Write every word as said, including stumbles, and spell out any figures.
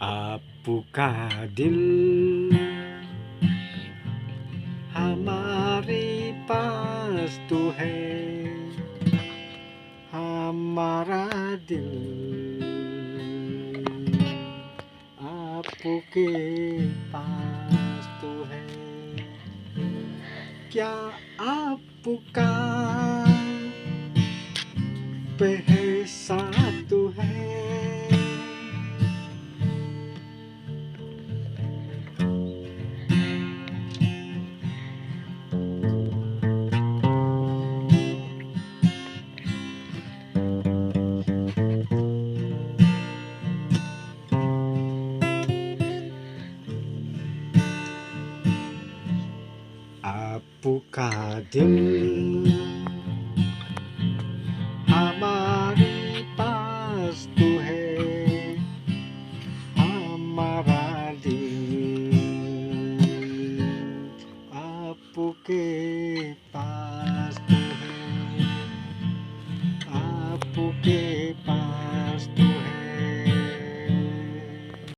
आपका दिल हमारे पास तो है, हमारा दिल आपके पास तो है। क्या आपका पैसा तो है? आपका दिल हमारे पास तो है, हमारा दिल आपके पास तो है, आपके पास तो